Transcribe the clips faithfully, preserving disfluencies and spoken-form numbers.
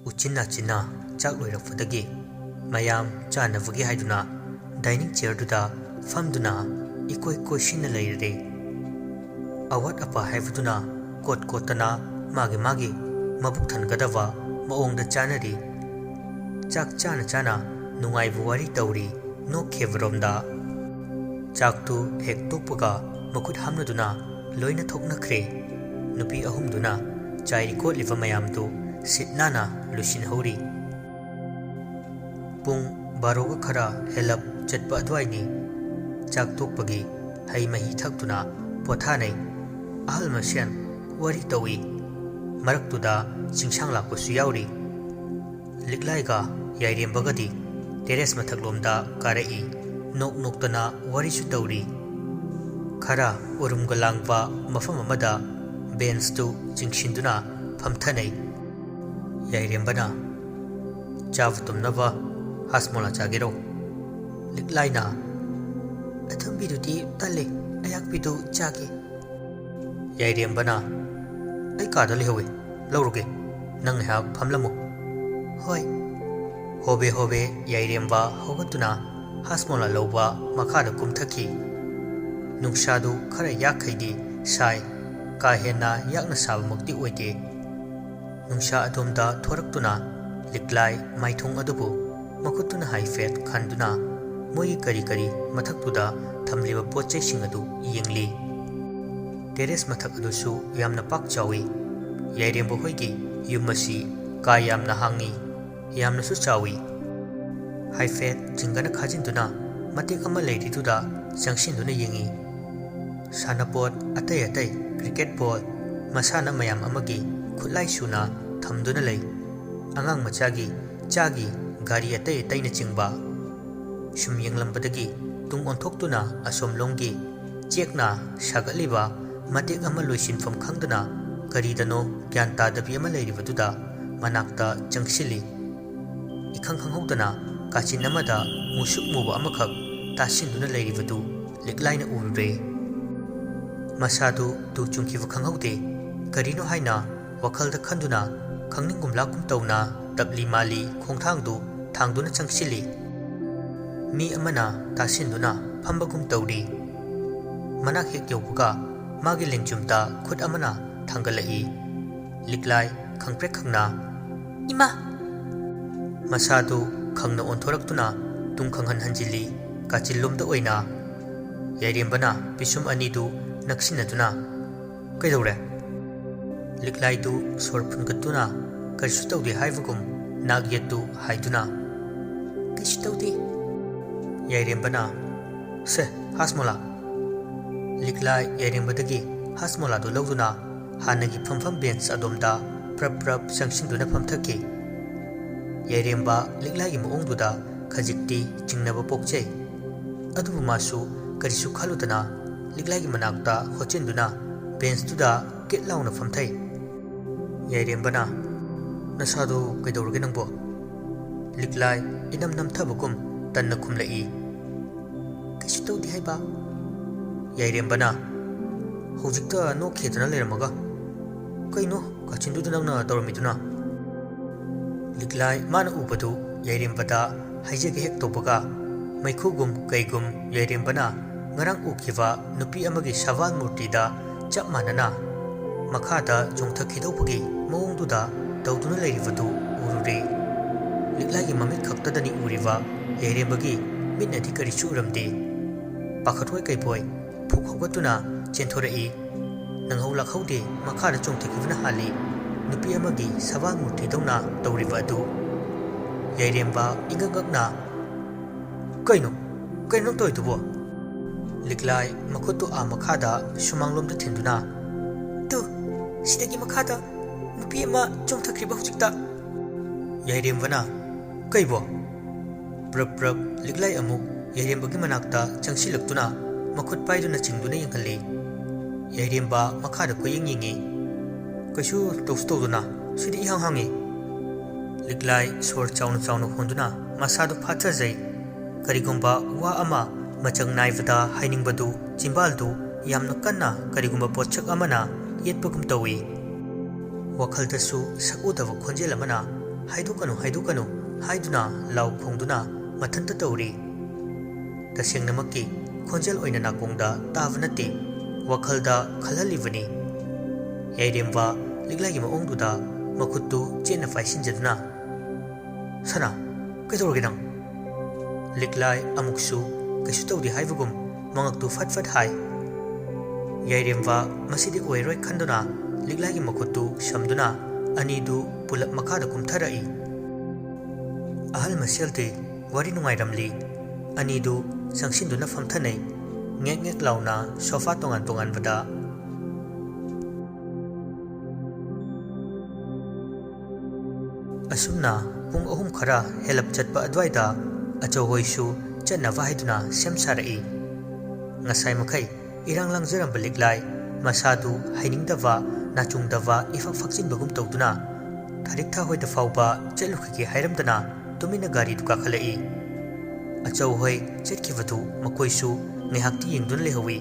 ꯎꯆꯤꯟ ꯅꯥꯆꯤꯟꯅ ꯆꯥꯛ ꯂꯣꯏꯔꯛꯄꯗꯒꯤ ꯃꯌꯥꯝ ꯆꯥꯅꯕꯒꯤ ꯍꯥꯏꯗꯨꯅ dining chairꯗꯨꯗ ꯐꯝꯗꯨꯅ ꯏꯀꯣꯏ ꯀꯣꯏꯁꯤꯟꯅ ꯂꯩꯔꯦ꯫ ꯑꯋꯥꯠ ꯑꯄꯥ ꯍꯥꯏꯕꯗꯨꯅ ꯀꯣꯠ ꯀꯣꯠꯇꯅ ꯃꯥꯒꯤ ꯃꯥꯒꯤ ꯃꯕꯨꯛ ꯊꯟꯒꯗꯕ ꯃꯑꯣꯡꯗ ꯆꯥꯅꯔꯤ꯫ ꯆꯥꯛ ꯆꯥꯅ ꯆꯥꯅ ꯅꯨꯡꯉꯥꯏꯕ ꯋꯥꯔꯤ ꯇꯧꯔꯤ ꯅꯣꯛꯈꯦꯕꯔꯣꯝꯗ꯫ ꯆꯥꯛꯇꯨ ꯍꯦꯛ ꯇꯣꯛꯄꯒ ꯃꯈꯨꯠ ꯍꯥꯝꯅꯗꯨꯅ ꯂꯣꯏꯅ ꯊꯣꯛꯅꯈ꯭ꯔꯦ꯫ ꯅꯨꯄꯤ ꯑꯍꯨꯝꯗꯨꯅ ꯆꯥꯏꯔꯤ ꯀꯣꯠꯂꯤꯕ ꯃꯌꯥꯝꯗꯨ ꯁꯤꯠ ꯅꯥꯟꯅ ꯂꯣꯏꯁꯤꯟꯍꯧꯔꯤ꯫ ꯄꯨꯡ ꯕꯥꯔꯣꯒ ꯈꯔ ꯍꯦꯜꯂꯞ ꯆꯠꯄ ꯑꯗꯨꯋꯥꯏꯅꯤ꯫ ꯆꯥꯛ ꯇꯣꯛꯄꯒꯤ ꯍꯩ ꯃꯍꯤ ꯊꯛꯇꯨꯅ ꯄꯣꯊꯥꯅꯩ꯫ ꯑꯍꯜ ꯃꯁꯦꯟ ꯋꯥꯔꯤ ꯇꯧꯏ꯫ ꯃꯔꯛꯇꯨꯗ ꯆꯤꯡꯁꯥꯡ ꯂꯥꯛꯄꯁꯨ ꯌꯥꯎꯔꯤ꯫ ꯂꯤꯛꯂꯥꯏꯒ ꯌꯥꯏꯔꯦꯝꯕꯒꯗꯤ terrace ꯃꯊꯛꯂꯣꯝꯗ ꯀꯥꯔꯛꯏ꯫ ꯅꯣꯛ ꯅꯣꯛꯇꯅ ꯋꯥꯔꯤꯁꯨ ꯇꯧꯔꯤ꯫ ꯈꯔ ꯎꯔꯨꯝꯒ ꯂꯥꯡꯕ ꯃꯐꯝ ꯑꯃꯗ benchꯇꯨ ꯆꯤꯡꯁꯤꯟꯗꯨꯅ ꯐꯝꯊꯅꯩ꯫ ꯌꯥꯏꯔꯦꯝꯕꯅ, "ꯆꯥꯕ ꯇꯨꯝꯅꯕ ꯍꯥꯖꯃꯣꯂꯥ ꯆꯥꯒꯦꯔꯣ?" ꯂꯤꯛꯂꯥꯏꯅ, "ꯑꯊꯨꯝꯕꯤꯗꯨꯗꯤ ꯇꯜꯂꯦ, ꯑꯌꯥꯛꯄꯤꯗꯨ ꯆꯥꯒꯦ꯫" ꯌꯥꯏꯔꯦꯝꯕꯅ, "ꯑꯩ ꯀꯥꯗ ꯂꯩꯍꯧꯋꯦ, ꯂꯧꯔꯨꯒꯦ, ꯅꯪ ꯉꯥꯏꯍꯥꯛ ꯐꯝꯂꯝꯃꯨ꯫" "ꯍꯣꯏ꯫" ꯍꯣꯕꯦ ꯍꯣꯕꯦ ꯌꯥꯏꯔꯦꯝꯕ ꯍꯧꯒꯠꯇꯨꯅ ꯍꯥꯖꯃꯣꯂꯥ ꯂꯧꯕ ꯃꯈꯥꯗ ꯀꯨꯝꯊꯈꯤ꯫ ꯅꯨꯡꯁꯥꯗꯨ ꯈꯔ ꯌꯥꯛꯈꯩꯗꯤ ꯁꯥꯏ, ꯀꯥ ꯍꯦꯟꯅ ꯌꯥꯛꯅ ꯁꯥꯕꯃꯛꯇꯤ ꯑꯣꯏꯗꯦ꯫ ꯅꯨꯡꯁꯥ ꯑꯗꯣꯝꯗ ꯊꯣꯔꯛꯇꯨꯅ ꯂꯤꯛꯂꯥꯏ ꯃꯥꯏꯊꯣꯡ ꯑꯗꯨꯕꯨ ꯃꯈꯨꯠꯇꯨꯅ ꯍꯥꯏꯐꯦꯠ ꯈꯟꯗꯨꯅ ꯃꯣꯏꯒꯤ ꯀꯔꯤ ꯀꯔꯤ ꯃꯊꯛꯇꯨꯗ ꯊꯝꯂꯤꯕ ꯄꯣꯠ ꯆꯩꯁꯤꯡ ꯑꯗꯨ ꯌꯦꯡꯂꯤ꯫ Terrace ꯃꯊꯛ ꯑꯗꯨꯁꯨ ꯌꯥꯝꯅ ꯄꯥꯛ ꯆꯥꯎꯏ꯫ ꯌꯥꯏꯔꯦꯝꯕ ꯍꯣꯏꯒꯤ ꯌꯨꯝ ꯑꯁꯤ ꯀꯥ ꯌꯥꯝꯅ ꯍꯥꯡꯏ, ꯌꯥꯝꯅꯁꯨ ꯆꯥꯎꯏ꯫ ꯍꯥꯏꯐꯦꯠ ꯖꯤꯡꯒꯅ ꯈꯥꯖꯤꯟꯗꯨꯅ ꯃꯇꯦꯛ ꯑꯃ ꯂꯩꯔꯤꯗꯨꯗ ꯆꯪꯁꯤꯟꯗꯨꯅ ꯌꯦꯡꯏ꯫ ꯁꯥꯟꯅꯄꯣꯠ ꯑꯇꯩ ꯑꯇꯩ, cricket ball, ꯃꯁꯥꯟꯅ ꯃꯌꯥꯝ ꯑꯃꯒꯤ ꯈꯨꯠꯂꯥꯏ ꯁꯨꯅ ꯊꯝꯗꯨꯅ ꯂꯩ꯫ ꯑꯉꯥꯡ ꯃꯆꯥꯒꯤ, ꯆꯥꯒꯤ, ꯒꯥꯔꯤ ꯑꯇꯩ ꯑꯇꯩꯅꯆꯤꯡꯕ꯫ ꯁꯨꯝ ꯌꯦꯡꯂꯝꯕꯗꯒꯤ ꯇꯨꯡ ꯑꯣꯟꯊꯣꯛꯇꯨꯅ ꯑꯁꯣꯝꯂꯣꯝꯒꯤ ꯆꯦꯛꯅ ꯁꯥꯒꯠꯂꯤꯕ ꯃꯇꯦꯛ ꯑꯃ ꯂꯣꯏꯁꯤꯟꯐꯝ ꯈꯪꯗꯅ ꯀꯔꯤꯗꯅꯣ ꯒ꯭ꯌꯥꯟ ꯇꯥꯗꯕꯤ ꯑꯃ ꯂꯩꯔꯤꯕꯗꯨꯗ ꯃꯅꯥꯛꯇ ꯆꯪꯁꯤꯜꯂꯤ꯫ ꯏꯈꯪ ꯈꯪꯍꯧꯗꯅ ꯀꯥꯆꯤꯟ ꯑꯃꯗ ꯃꯨꯁꯨꯛ ꯃꯨꯕ ꯑꯃꯈꯛ ꯇꯥꯁꯤꯟꯗꯨꯅ ꯂꯩꯔꯤꯕꯗꯨ ꯂꯤꯛꯂꯥꯏꯅ ꯎꯔꯨꯔꯦ꯫ ꯃꯁꯥꯗꯨ ꯇꯨ ꯆꯨꯡꯈꯤꯕ ꯈꯪꯍꯧꯗꯦ꯫ ꯀꯔꯤꯅꯣ ꯍꯥꯏꯅ ꯋꯥꯈꯜꯗ ꯈꯟꯗꯨꯅ ꯈꯪꯅꯤꯡꯒꯨꯝ ꯂꯥꯛꯀꯨꯝ ꯇꯧꯅ ꯇꯞꯂꯤ ꯃꯥꯜꯂꯤ ꯈꯣꯡꯊꯥꯡꯗꯨ ꯊꯥꯡꯗꯨꯅ ꯆꯪꯁꯤꯜꯂꯤ꯫ ꯃꯤ ꯑꯃꯅ ꯇꯥꯁꯤꯟꯗꯨꯅ ꯐꯝꯕꯒꯨꯝ ꯇꯧꯔꯤ꯫ ꯃꯅꯥꯛ ꯍꯦꯛ ꯌꯧꯕꯒ ꯃꯥꯒꯤ ꯂꯦꯡꯖꯨꯝꯗ ꯈꯨꯠ ꯑꯃꯅ ꯊꯥꯡꯒꯠꯂꯛꯏ꯫ ꯂꯤꯛꯂꯥꯏ ꯈꯪꯄ꯭ꯔꯦꯛ ꯈꯪꯅ, "ꯏꯃꯥ!" ꯃꯁꯥꯗꯨ ꯈꯪꯅ ꯑꯣꯟꯊꯣꯔꯛꯇꯨꯅ ꯇꯨꯡ ꯈꯪꯍꯟ ꯍꯟꯖꯤꯜꯂꯤ꯫ ꯀꯥꯆꯤꯜꯂꯣꯝꯗ ꯑꯣꯏꯅ ꯌꯥꯏꯔꯦꯝꯕꯅ ꯄꯤꯁꯨꯝ ꯑꯅꯤꯗꯨ ꯅꯛꯁꯤꯟꯅꯗꯨꯅ, "ꯀꯩꯗꯧꯔꯦ?" ꯂꯤꯛꯂꯥꯏꯗꯨ ꯁꯣꯔ ꯐꯨꯟꯒꯠꯇꯨꯅ ꯀꯔꯤꯁꯨ ꯇꯧꯗꯦ ꯍꯥꯏꯕꯒꯨꯝ ꯅꯥꯛ ꯌꯦꯠꯇꯨ ꯍꯥꯏꯗꯨꯅ, "ꯀꯩꯁꯨ ꯇꯧꯗꯦ꯫" ꯌꯥꯏꯔꯦꯝꯕꯅ, "ꯁꯦ, ꯍꯥꯁꯃꯣꯂꯥ!" ꯂꯤꯛꯂꯥꯏ ꯌꯥꯏꯔꯦꯝꯕꯗꯒꯤ ꯍꯥꯁꯃꯣꯂꯥꯗꯨ ꯂꯧꯗꯨꯅ ꯍꯥꯟꯅꯒꯤ ꯐꯝꯐꯝ ꯕꯦꯟꯁ ꯑꯗꯣꯝꯗ ꯄ꯭ꯔꯞ ꯄ꯭ꯔꯞ ꯆꯪꯁꯤꯟꯗꯨꯅ ꯐꯝꯊꯈꯤ꯫ ꯌꯥꯏꯔꯦꯝꯕ ꯂꯤꯛꯂꯥꯏꯒꯤ ꯃꯑꯣꯡꯗꯨꯗ ꯈꯖꯤꯛꯇꯤ ꯆꯤꯡꯅꯕ ꯄꯣꯛꯆꯩ꯫ ꯑꯗꯨꯕꯨ ꯃꯥꯁꯨ ꯀꯔꯤꯁꯨ ꯈꯜꯂꯨꯗꯅ ꯂꯤꯛꯂꯥꯏꯒꯤ ꯃꯅꯥꯛꯇ ꯍꯣꯠꯆꯤꯟꯗꯨꯅ ꯕꯦꯟꯁꯇꯨꯗ ꯀꯤꯠ ꯂꯥꯎꯅ ꯐꯝꯊꯩ꯫ ꯌꯥꯏꯔꯦꯝꯕꯅ, "ꯅꯁꯥꯗꯣ ꯀꯩꯗꯧꯔꯒꯦ ꯅꯪꯕꯣ?" ꯂꯤꯛꯂꯥꯏ ꯏꯅꯝ ꯅꯝꯊꯕꯒꯨꯝ ꯇꯟꯅ ꯈꯨꯝꯂꯛꯏ꯫ "ꯀꯩꯁꯨ ꯇꯧꯗꯦ ꯍꯥꯏꯕ꯫" ꯌꯥꯏꯔꯦꯝꯕꯅ, "ꯍꯧꯖꯤꯛꯇ ꯅꯣꯛꯈꯤꯗꯅ ꯂꯩꯔꯝꯃꯒ꯫ ꯀꯩꯅꯣ ꯀꯥꯆꯤꯟꯗꯨꯗ ꯅꯪꯅ ꯇꯧꯔꯝꯃꯤꯗꯨꯅ?" ꯂꯤꯛꯂꯥꯏ ꯃꯥꯅ ꯎꯕꯗꯨ ꯌꯥꯏꯔꯦꯝꯕꯗ ꯍꯥꯏꯖꯒꯦ ꯍꯦꯛ ꯇꯧꯕꯒ, ꯃꯩꯈꯨꯒꯨꯝ ꯀꯩꯒꯨꯝ ꯌꯥꯏꯔꯦꯝꯕꯅ ꯉꯔꯥꯡ ꯎꯈꯤꯕ ꯅꯨꯄꯤ ꯑꯃꯒꯤ ꯁꯕꯥꯟ ꯃꯨꯔꯇꯤꯗ ꯆꯞ ꯃꯥꯟꯅꯅ ꯃꯈꯥꯗ ꯆꯣꯡꯊꯈꯤꯗꯧꯕꯒꯤ ꯃꯑꯣꯡꯗꯨꯗ ꯇꯧꯗꯨꯅ ꯂꯩꯔꯤꯕꯗꯨ ꯎꯔꯨꯔꯦ꯫ ꯂꯤꯛꯂꯥꯏꯒꯤ ꯃꯃꯤꯠ ꯈꯛꯇꯗꯅꯤ ꯎꯔꯤꯕ ꯌꯥꯏꯔꯦꯝꯕꯒꯤ ꯃꯤꯠꯅꯗꯤ ꯀꯔꯤꯁꯨ ꯎꯔꯝꯗꯦ꯫ ꯄꯥꯈꯠꯄꯣꯏ ꯀꯩꯕꯣꯏ ꯐꯨꯛ ꯍꯧꯒꯠꯇꯨꯅ ꯆꯦꯟꯊꯣꯔꯛꯏ꯫ ꯅꯪꯍꯧ ꯂꯥꯛꯍꯧꯗꯦ, ꯃꯈꯥꯗ ꯆꯣꯡꯊꯈꯤꯕꯅ ꯍꯥꯜꯂꯤ꯫ ꯅꯨꯄꯤ ꯑꯃꯒꯤ ꯁꯕꯥꯟ ꯃꯨꯔꯇꯤꯗꯧꯅ ꯇꯧꯔꯤꯕ ꯑꯗꯨ꯫ ꯌꯥꯏꯔꯦꯝꯕ ꯏꯉꯛ ꯉꯛꯅ, "ꯀꯩꯅꯣ? ꯀꯩꯅꯣ ꯅꯪ ꯇꯧꯔꯤꯗꯨꯕꯣ?" ꯂꯤꯛꯂꯥꯏ ꯃꯈꯨꯠꯇꯨ ꯑꯥ ꯃꯈꯥꯗ ꯁꯨꯃꯥꯡꯂꯣꯝꯗ ꯊꯤꯟꯗꯨꯅ, "ꯇꯨ, ꯁꯤꯗꯒꯤ ꯃꯈꯥꯗ ꯅꯨꯄꯤ ꯑꯃ ꯆꯣꯡꯊꯈ꯭ꯔꯤꯕ ꯍꯧꯖꯤꯛꯇ꯫" ꯌꯥꯏꯔꯦꯝꯕꯅ, "ꯀꯩꯕꯣ?" ꯄ꯭ꯔꯞ ꯄ꯭ꯔꯞ ꯂꯤꯛꯂꯥꯏ ꯑꯃꯨꯛ ꯌꯥꯏꯔꯦꯝꯕꯒꯤ ꯃꯅꯥꯛꯇ ꯆꯪꯁꯤꯜꯂꯛꯇꯨꯅ ꯃꯈꯨꯠ ꯄꯥꯏꯗꯨꯅ ꯆꯤꯡꯗꯨꯅ ꯌꯦꯡꯍꯜꯂꯤ꯫ ꯌꯥꯏꯔꯦꯝꯕ ꯃꯈꯥꯗ ꯀꯣꯏꯌꯦꯡ ꯌꯦꯡꯉꯤ꯫ "ꯀꯩꯁꯨ ꯇꯧꯁꯨ ꯇꯧꯗꯅ, ꯁꯤꯗꯤ ꯏꯍꯥꯡ ꯍꯥꯡꯉꯤ꯫ ꯂꯤꯛꯂꯥꯏ ꯁꯣꯔ ꯆꯥꯎꯅ ꯆꯥꯎꯅ ꯍꯣꯟꯗꯨꯅ ꯃꯁꯥꯗꯨ ꯐꯥꯊꯖꯩ꯫ ꯀꯔꯤꯒꯨꯝꯕ ꯋꯥ ꯑꯃ ꯃꯆꯪ ꯅꯥꯏꯕꯗ ꯍꯥꯏꯅꯤꯡꯕꯗꯨ ꯆꯤꯝꯕꯥꯜꯗꯨ ꯌꯥꯝꯅ ꯀꯟꯅ ꯀꯔꯤꯒꯨꯝꯕ ꯄꯣꯠꯁꯛ ꯑꯃꯅ ꯌꯦꯠꯄꯒꯨꯝ ꯇꯧꯏ꯫ ꯋꯥꯈꯜꯗꯁꯨ ꯁꯛꯎꯗꯕ ꯈꯣꯟꯖꯦꯜ ꯑꯃꯅ "ꯍꯥꯏꯗꯣꯛꯀꯅꯨ, ꯍꯥꯏꯗꯣꯛꯀꯅꯨ" ꯍꯥꯏꯗꯨꯅ ꯂꯥꯎ ꯈꯣꯡꯗꯨꯅ ꯃꯊꯟꯇ ꯇꯧꯔꯤ꯫ ꯇꯁꯦꯡꯅꯃꯛꯀꯤ ꯈꯣꯟꯖꯦꯜ ꯑꯣꯏꯅ ꯅꯥꯀꯣꯡꯗ ꯇꯥꯕ ꯅꯠꯇꯦ, ꯋꯥꯈꯜꯗ ꯈꯜꯍꯜꯂꯤꯕꯅꯤ꯫ ꯌꯥꯏꯔꯦꯝꯕ ꯂꯤꯛꯂꯥꯏꯒꯤ ꯃꯑꯣꯡꯗꯨꯗ ꯃꯈꯨꯠꯇꯨ ꯆꯦꯠꯅ ꯄꯥꯏꯁꯤꯟꯖꯗꯨꯅ, "ꯁꯅꯥ, ꯀꯩꯗꯧꯔꯒꯦ ꯅꯪ?" ꯂꯤꯛꯂꯥꯏ ꯑꯃꯨꯛꯁꯨ ꯀꯩꯁꯨ ꯇꯧꯗꯦ ꯍꯥꯏꯕꯒꯨꯝ ꯃꯉꯛꯇꯨ ꯐꯠ ꯐꯠ ꯍꯥꯏ꯫ ꯌꯥꯏꯔꯦꯝꯕ ꯃꯁꯤꯗꯤ ꯑꯣꯏꯔꯣꯏ ꯈꯟꯗꯨꯅ ꯂꯤꯛꯂꯥꯏꯒꯤ ꯃꯈꯨꯠꯇꯨ ꯁꯝꯗꯨꯅ ꯑꯅꯤꯗꯨ ꯄꯨꯂꯞ ꯃꯈꯥꯗ ꯀꯨꯝꯊꯔꯛꯏ꯫ ꯑꯍꯜ ꯃꯁꯦꯜꯗꯤ ꯋꯥꯔꯤ ꯅꯨꯡꯉꯥꯏꯔꯝꯂꯤ꯫ ꯑꯅꯤꯗꯨ ꯆꯪꯁꯤꯟꯗꯨꯅ ꯐꯝꯊꯅꯩ꯫ ꯉꯦꯛ ꯉꯦꯛ ꯂꯥꯎꯅ ꯁꯣꯐꯥ ꯇꯣꯉꯥꯟ ꯇꯣꯉꯥꯟꯕꯗ꯫ ꯑꯁꯨꯝꯅ ꯄꯨꯡ ꯑꯍꯨꯝ ꯈꯔ ꯍꯦꯜꯂꯞ ꯆꯠꯄ ꯑꯗꯨꯋꯥꯏꯗ ꯑꯆꯧꯍꯣꯏꯁꯨ ꯆꯠꯅꯕ ꯍꯥꯏꯗꯨꯅ ꯁꯦꯝ ꯁꯥꯔꯛꯏ꯫ ꯉꯁꯥꯏ ꯃꯈꯩ ꯏꯔꯥꯡ ꯂꯥꯡꯖꯔꯝꯕ ꯂꯤꯛꯂꯥꯏ ꯃꯁꯥꯗꯨ ꯍꯩꯅꯤꯡꯗꯕ, ꯅꯥꯆꯨꯡꯗꯕ ꯏꯐꯛ ꯐꯛꯆꯤꯟꯕꯒꯨꯝ ꯇꯧꯗꯨꯅ ꯊꯥꯔꯤꯛꯊꯥ ꯍꯣꯏꯗ ꯐꯥꯎꯕ ꯆꯠꯂꯨꯈꯤꯒꯦ ꯍꯥꯏꯔꯝꯗꯅ ꯇꯨꯃꯤꯟꯅ ꯒꯥꯔꯤꯗꯨ ꯀꯥꯈꯠꯂꯛꯏ꯫ ꯑꯆꯧꯍꯣꯏ ꯆꯠꯈꯤꯕꯗꯨ ꯃꯈꯣꯏꯁꯨ ꯉꯥꯏꯍꯥꯛꯇꯤ ꯌꯦꯡꯗꯨꯅ ꯂꯩꯍꯧꯏ꯫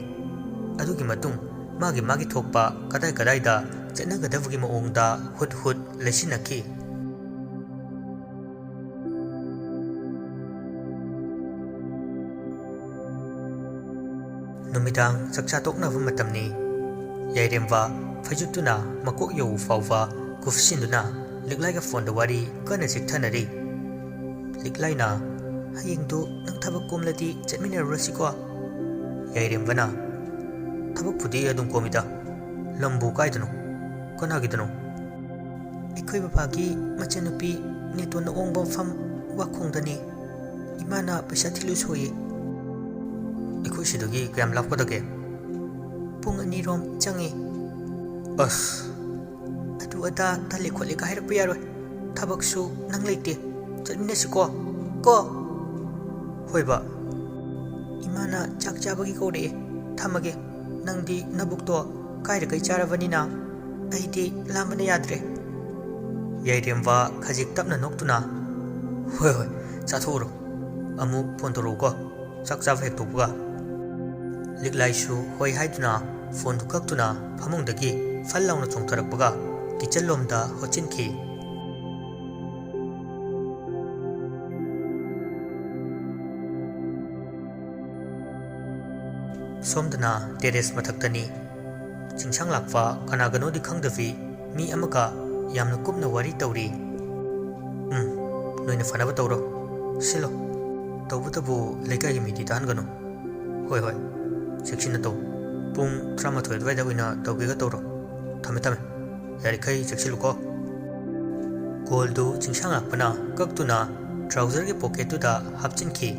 ꯑꯗꯨꯒꯤ ꯃꯇꯨꯡ ꯃꯥꯒꯤ ꯃꯥꯒꯤ ꯊꯣꯛꯄ ꯀꯗꯥꯏ ꯀꯗꯥꯏꯗ ꯆꯠꯅꯒꯗꯕꯒꯤ ꯃꯑꯣꯡꯗ ꯍꯨꯠ ꯍꯨꯠ ꯂꯩꯁꯤꯟꯅꯈꯤ꯫ ꯅꯨꯃꯤꯗꯥꯡ ꯆꯥꯛꯆꯥ ꯇꯣꯛꯅꯕ ꯃꯇꯝꯅꯤ꯫ ꯌꯥꯏꯔꯦꯝꯕ ꯐꯩꯖꯨꯠꯇꯨꯅ ꯃꯀꯣꯛ ꯌꯧꯕ ꯐꯥꯎꯕ ꯀꯨꯞꯁꯤꯟꯗꯨꯅ ꯂꯤꯛꯂꯥꯏꯒ ꯐꯣꯟꯗ ꯋꯥꯔꯤ ꯀꯟꯅ ꯆꯦꯛꯊꯅꯔꯤ꯫ ꯂꯤꯛꯂꯥꯏꯅ, "ꯍꯌꯦꯡꯗꯨ ꯅꯪ ꯊꯕꯛ ꯀꯣꯝꯂꯗꯤ ꯆꯠꯃꯤꯟꯅꯔꯨꯔꯁꯤꯀꯣ?" ꯌꯥꯏꯔꯦꯝꯕꯅ, "ꯊꯕꯛꯄꯨꯗꯤ ꯑꯗꯨꯝ ꯀꯣꯝꯃꯤꯗ꯫ ꯂꯝꯕꯨ ꯀꯥꯏꯗꯅꯣ? ꯀꯅꯥꯒꯤꯗꯅꯣ?" "ꯑꯩꯈꯣꯏ ꯕꯕꯥꯒꯤ ꯃꯆꯟꯅꯨꯄꯤ ꯅꯦꯇꯣꯟꯅ ꯑꯣꯡꯕ ꯃꯐꯝ ꯋꯥꯈꯣꯡꯗꯅꯤ꯫ ꯏꯃꯥꯅ ꯄꯩꯁꯥ ꯊꯤꯜꯂꯨ ꯁꯣꯏꯌꯦ꯫" "ꯑꯩꯈꯣꯏ ꯁꯤꯗꯒꯤ ꯀꯌꯥꯝ ꯂꯥꯞꯀꯗꯒꯦ?" "ꯄꯨꯡ ꯑꯅꯤꯔꯣꯝ ꯆꯪꯉꯤ꯫" "ꯑꯁ!" "ꯑꯗꯨ ꯑꯗꯥ ꯇꯜꯂꯤ ꯈꯣꯠꯂꯤꯒ ꯍꯥꯏꯔꯛꯄ ꯌꯥꯔꯣꯏ꯫ ꯊꯕꯛꯁꯨ ꯅꯪ ꯂꯩꯇꯦ꯫ ꯆꯠꯃꯤꯟꯅꯁꯤꯀꯣ? ꯀꯣ?" "ꯍꯣꯏ ꯕꯥ꯫" "ꯏꯃꯥꯅ ꯆꯥꯛ ꯆꯥꯕꯒꯤ ꯀꯧꯔꯛꯑꯦ꯫ ꯊꯝꯃꯒꯦ꯫ ꯅꯪꯗꯤ ꯅꯕꯨꯛꯇꯣ ꯀꯥꯏꯔꯀꯩ ꯆꯥꯔꯕꯅꯤꯅ ꯑꯩꯗꯤ ꯂꯥꯝꯕꯅ ꯌꯥꯗ꯭ꯔꯦ꯫" ꯌꯥꯏꯔꯦꯝꯕ ꯈꯖꯤꯛ ꯇꯞꯅ ꯅꯣꯛꯇꯨꯅ, "ꯍꯣꯏ, ꯍꯣꯏ, ꯆꯥꯊꯣꯛꯎꯔꯣ꯫ ꯑꯃꯨꯛ ꯐꯣꯟ ꯇꯧꯔꯛꯎꯀꯣ, ꯆꯥꯛ ꯆꯥꯕ ꯍꯦꯛ ꯇꯣꯛꯄꯒ꯫" ꯂꯤꯛꯂꯥꯏꯁꯨ ꯍꯣꯏ ꯍꯥꯏꯗꯨꯅ ꯐꯣꯟꯗꯨ ꯀꯛꯇꯨꯅ ꯐꯃꯨꯡꯗꯒꯤ ꯐꯜ ꯂꯥꯎꯅ ꯆꯣꯡꯊꯔꯛꯄꯒ ꯀꯤꯆꯟ ꯂꯣꯝꯗ ꯍꯣꯠꯆꯤꯟꯈꯤ꯫ ꯁꯣꯝꯗꯅ ꯇꯦꯔꯦꯁ ꯃꯊꯛꯇꯅꯤ꯫ ꯆꯤꯡꯁꯥꯡ ꯂꯥꯛꯄ ꯀꯅꯥꯒꯅꯣꯗꯤ ꯈꯪꯗꯕꯤ ꯃꯤ ꯑꯃꯒ ꯌꯥꯝꯅ ꯀꯨꯞꯅ ꯋꯥꯔꯤ ꯇꯧꯔꯤ꯫ "ꯎꯝ, ꯅꯣꯏꯅ ꯐꯅꯕ ꯇꯧꯔꯣ, ꯁꯤꯜꯂꯣ꯫ ꯇꯧꯕꯇꯕꯨ ꯂꯩꯀꯥꯏꯒꯤ ꯃꯤꯗꯤ ꯇꯥꯍꯟꯒꯅꯨ꯫" "ꯍꯣꯏ, ꯍꯣꯏ, ꯆꯦꯛꯁꯤꯟꯅ ꯇꯧ꯫ ꯄꯨꯡ ꯇꯔꯥꯃꯥꯊꯣꯏ ꯑꯗꯨꯋꯥꯏꯗ ꯑꯣꯏꯅ ꯇꯧꯒꯦꯒ ꯇꯧꯔꯣ꯫ ꯊꯝꯃꯦ, ꯊꯝꯃꯦ꯫ ꯌꯥꯔꯤꯈꯩ ꯆꯦꯛꯁꯤꯜꯂꯨꯀꯣ꯫" ꯀꯣꯜꯗꯨ ꯆꯤꯡꯁꯥꯡ ꯂꯥꯛꯄꯅ ꯀꯛꯇꯨꯅ ꯇ꯭ꯔꯥꯎꯖꯔꯒꯤ ꯄꯣꯀꯦꯠꯇꯨꯗ ꯍꯥꯞꯆꯤꯟꯈꯤ꯫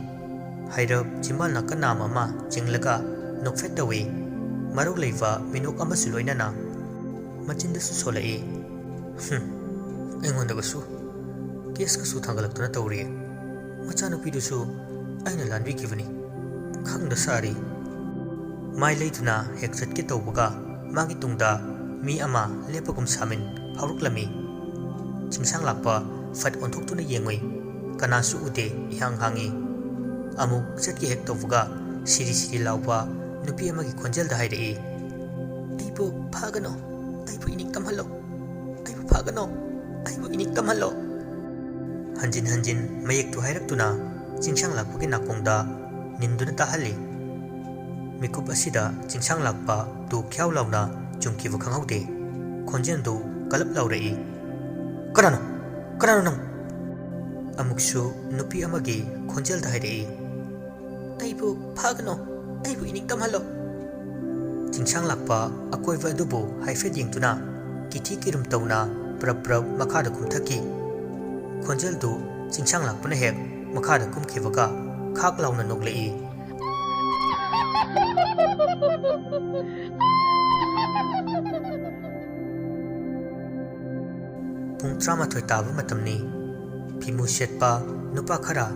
ꯍꯩꯔꯞ ꯆꯤꯝꯕꯥꯜ ꯅꯥꯀꯟ ꯅꯥꯝ ꯑꯃ ꯆꯤꯡꯂꯒ ꯅꯣꯛꯐꯦꯠ ꯇꯧꯏ꯫ ꯃꯔꯧ ꯂꯩꯕ ꯃꯤꯅꯣꯛ ꯑꯃꯁꯨ ꯂꯣꯏꯅꯅ ꯃꯆꯤꯟꯗꯁꯨ ꯁꯣꯜꯂꯛꯏ꯫ "ꯍꯨꯝ, ꯑꯩꯉꯣꯟꯗꯒꯁꯨ ꯀꯦꯁꯀꯁꯨ ꯊꯥꯡꯒꯠꯂꯛꯇꯅ ꯇꯧꯔꯤꯌꯦ꯫ ꯃꯆꯥꯅꯨꯄꯤꯗꯨꯁꯨ ꯑꯩꯅ ꯂꯥꯟꯕꯤꯈꯤꯕꯅꯤ, ꯈꯪꯗ ꯁꯥꯔꯤ꯫" ꯃꯥꯏ ꯂꯩꯗꯨꯅ ꯍꯦꯛ ꯆꯠꯀꯦ ꯇꯧꯕꯒ ꯃꯥꯒꯤ ꯇꯨꯡꯗ ꯃꯤ ꯑꯃ ꯂꯦꯞꯄꯒꯨꯝ ꯁꯥꯃꯤꯟ ꯐꯥꯎꯔꯛꯂꯝꯃꯤ꯫ ꯆꯤꯡꯁꯥꯡ ꯂꯥꯛꯄ ꯐꯠ ꯑꯣꯟꯊꯣꯛꯇꯨꯅ ꯌꯦꯡꯉꯨꯏ꯫ ꯀꯅꯥꯁꯨ ꯎꯗꯦ, ꯏꯍꯥꯡ ꯍꯥꯡꯉꯤ꯫ ꯑꯃꯨꯛ ꯆꯠꯀꯦ ꯍꯦꯛ ꯇꯧꯕꯒ ꯁꯤꯔꯤ ꯁꯤꯔꯤ ꯂꯥꯎꯕ ꯅꯨꯄꯤ ꯑꯃꯒꯤ ꯈꯣꯟꯖꯦꯜꯗ ꯍꯥꯏꯔꯛꯏ, "ꯑꯩꯕꯨ ꯐꯥꯒꯅꯣ, ꯑꯩꯕꯨ ꯏꯅꯤꯡ ꯇꯝꯍꯜꯂꯣ, ꯑꯩꯕꯨ ꯐꯥꯒꯅꯣ, ꯑꯩꯕꯨ ꯏꯅꯤꯡ ꯇꯝꯍꯜꯂꯣ꯫" ꯍꯟꯖꯤꯟ ꯍꯟꯖꯤꯟ ꯃꯌꯦꯛꯇꯨ ꯍꯥꯏꯔꯛꯇꯨꯅ ꯆꯤꯡꯁꯥꯡ ꯂꯥꯛꯄꯒꯤ ꯅꯥꯀꯣꯡꯗ ꯅꯤꯟꯗꯨꯅ ꯇꯥꯍꯜꯂꯤ꯫ ꯃꯤꯀꯨꯞ ꯑꯁꯤꯗ ꯆꯤꯡꯁꯥꯡ ꯂꯥꯛꯄ ꯇꯨ ꯈ꯭ꯌꯥꯎ ꯂꯥꯎꯅ ꯆꯨꯝꯈꯤꯕ ꯈꯪꯍꯧꯗꯦ꯫ ꯈꯣꯟꯖꯦꯜꯗꯨ ꯀꯂꯞ ꯂꯥꯎꯔꯛꯏ, "ꯀꯅꯥꯅꯣ? ꯀꯅꯥꯅꯣ ꯅꯪ?" ꯑꯃꯨꯛꯁꯨ ꯅꯨꯄꯤ ꯑꯃꯒꯤ ꯈꯣꯟꯖꯦꯜꯗ ꯍꯥꯏꯔꯛꯏ, "ꯑꯩꯕꯨ ꯐꯥꯒꯅꯣ, ꯑꯩꯕꯨ ꯏꯅꯤꯡ ꯇꯝꯍꯜꯂꯣ꯫" ꯆꯤꯡꯁꯥꯡ ꯂꯥꯛꯄ ꯑꯀꯣꯏꯕ ꯑꯗꯨꯕꯨ ꯍꯥꯏꯐꯦꯠ ꯌꯦꯡꯗꯨꯅ ꯀꯤꯊꯤ ꯀꯤꯔꯨꯝ ꯇꯧꯅ ꯄ꯭ꯔꯞ ꯄ꯭ꯔꯞ ꯃꯈꯥꯗ ꯀꯨꯝꯊꯈꯤ꯫ ꯈꯣꯟꯖꯦꯜꯗꯨ ꯆꯤꯡꯁꯥꯡ ꯂꯥꯛꯄꯅ ꯍꯦꯛ ꯃꯈꯥꯗ ꯀꯨꯝꯈꯤꯕꯒ ꯈꯥꯛ ꯂꯥꯎꯅ ꯅꯣꯛꯂꯛꯏ꯫ ꯄꯨꯡ ꯇꯔꯥꯃꯥꯊꯣꯏ ꯇꯥꯕ ꯃꯇꯝꯅꯤ꯫ ꯐꯤꯃꯨ ꯁꯦꯠꯄ ꯅꯨꯄꯥ ꯈꯔ